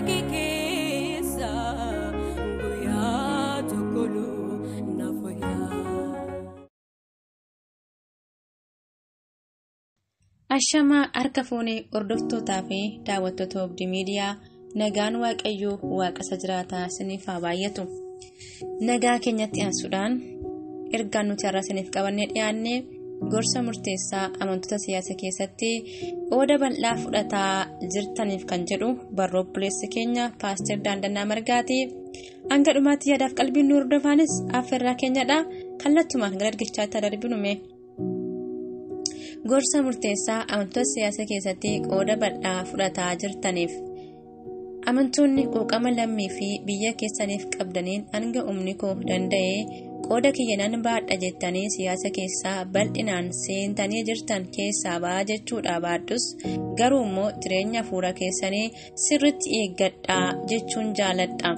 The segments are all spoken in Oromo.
kee keessa guyyaa tokko naaf wayyaa. Ashamaa harka fuunee hordoftootaa fi daawwattoota Obdii Miidiyaa nagaan Waaqayyoo waaqa isa jiraataa isiniif haa baay'atu. Nagaa keenyatti aansuudhaan ergaan nuti har'a isiniif qabannee dhiyaanne gorsa murteessaa amantoota siyaasa keessatti qooda bal'aa fudhataa jirtaniif kan jedhu barruu obboleessi keenya Paaster Daandannaa Margaati. Hanga dhumaatti yaadaaf qalbiin nu hordofaanis affeerraa keenyadha. Kallattumaan gara ergichaatti darbinume. Gorsa murteessaa amantoota siyaasa keessatti qooda bal'aa fudhataa jirtaniif. Amantoonni quuqama lammii fi biyya keessaniif qabdaniin hanga humni koo danda'ee qooda kiyya nan baadha jettanii siyaasa keessaa bal'inaan seentanii jirtan keessaa ba'aa jechuudha baadhus garuu immoo jireenya hafuura keessanii sirriitti eeggadhaa jechuun jaaladha.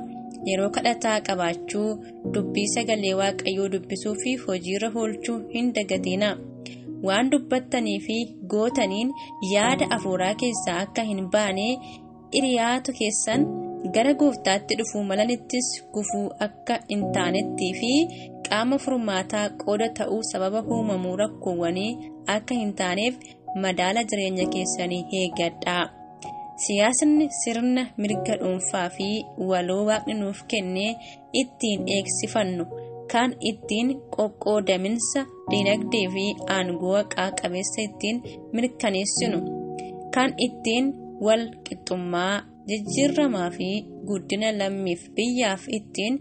Yeroo kadhataa qabaachuu, dubbii sagalee Waaqayyoo dubbisuu fi hojiirra oolchuu hin dagatina. Waan dubbattanii fi gootaniin yaada hafuuraa keessaa akka hin baane hiriyaatu keessan gara gooftaatti dhufuu malanittis gufuu akka hin taanettii fi qaama furmaataa qooda ta'uu sababa uumamuu rakkoowwanii akka hin taaneef madaala jireenya keessanii eeggadhaa. Siyaasni sirna mirga dhuunfaa fi waloo waaqni nuuf kennee ittiin eegsifannu kan ittiin qoqqoodaminsa dinagdee fi aangoo haqaa qabeessa ittiin mirkaneessinu kan ittiin wal qixxummaa jijjiiramaa fi guddina lammiif biyyaaf ittiin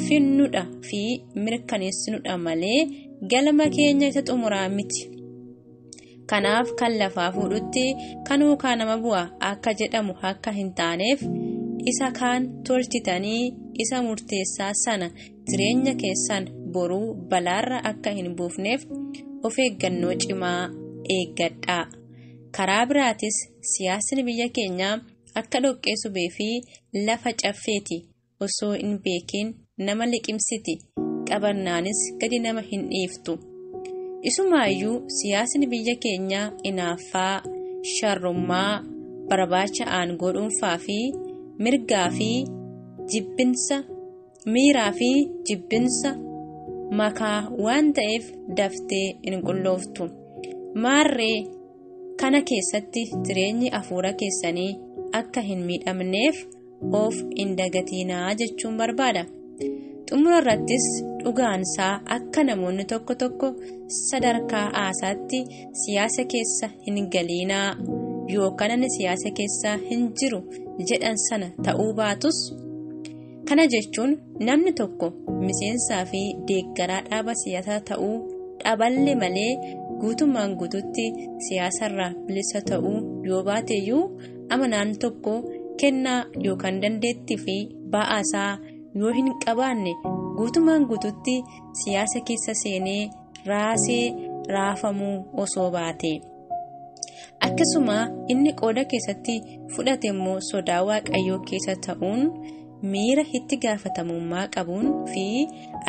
finnudha fi mirkaneessinudha malee galma keenya isa xumuraa miti. Kanaaf kan lafaa fuudhutti kan yookaan nama bu'a akka jedhamu akka hin taaneef isa kaan tolchitanii isa murteessaa sana jireenya keessan boruu balaarra akka hin buufneef of eeggannoo cimaa eeggadhaa. Karaa biraatis siyaasni biyya keenyaa akka dhoqqee subee fi lafa caffeeti osoo hin beekin nama liqimsiti qabannaanis gadi nama hin dhiiftu. Isumaayyuu siyaasni biyya keenyaa inaaffaa, sharrummaa, barbaacha aangoo dhuunfaa fi mirgaa fi jibbinsa miiraa fi jibbinsa makaa waan ta'eef daftee hin qullooftu. Maarree kana keessatti jireenyi hafuura keessanii akka hin miidhamneef of hin dagatinaa jechuun barbaada. Xumura irrattis dhugaansaa akka namoonni tokko tokko sadarkaa haasaatti siyaasa keessa hin galiinaa yookaan ani siyaasa keessa hin jiru jedhan sana ta'uu baatus kana jechuun namni tokko miseensaa fi deeggaraa dhaaba siyaasaa ta'uu dhaballe malee guutummaan guututti siyaasarraa bilisa ta'uu yoo baateyyuu amanaan tokko kennaa yookaan dandeettii fi ba'aasaa yoo hin qabaanne guutummaan guututti siyaasa keessa seenee raasee raafamuu osoo baate. Akkasuma inni qooda keessatti fudhate immoo sodaa Waaqayyoo keessa ta'uun miira itti gaafatamummaa qabuun fi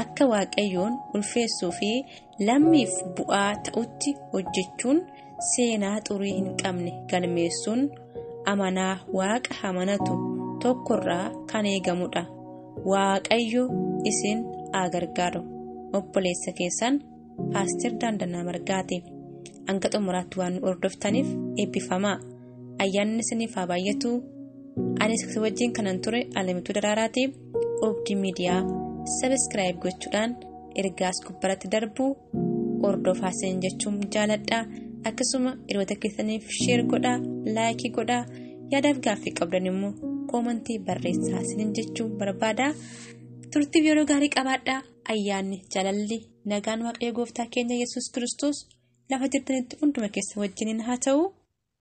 akka Waaqayyoon ulfeessuu fi lammiif bu'aa ta'utti hojjechuun seenaa xurii hin qabne galmeessuun amanaa waaqa amanatu tokkorraa kan eegamudha. Waaqayyo isin haa gargaaru. Obboleessa keessan Paaster Daandannaa Margaati. Hanga xumuraatti waan nu hordoftaniif eebbifamaa. Ayyaanni isiniif haa baay'atu. Anis wajjin kanan ture Alamituu Daraaraati. Obdii Miidiyaa sabiskiraayib gochuudhaan ergaas gubbaratti darbu hordofaa isin jechuun jaaladha. Akkasuma hiriyoota keessaniif sheer godhaa, laayikii godhaa, yaadaaf gaaffii qabdan immoo koomantii barreessaa isin jechuun barbaada. Turtiif yeroo gaarii qabaadhaa. Ayyaanni jaalalli nagaan Waaqayyo gooftaa keenya Yesuus Kiristoos lafa jirtanitti hunduma keessa wajjiniin haa ta'u.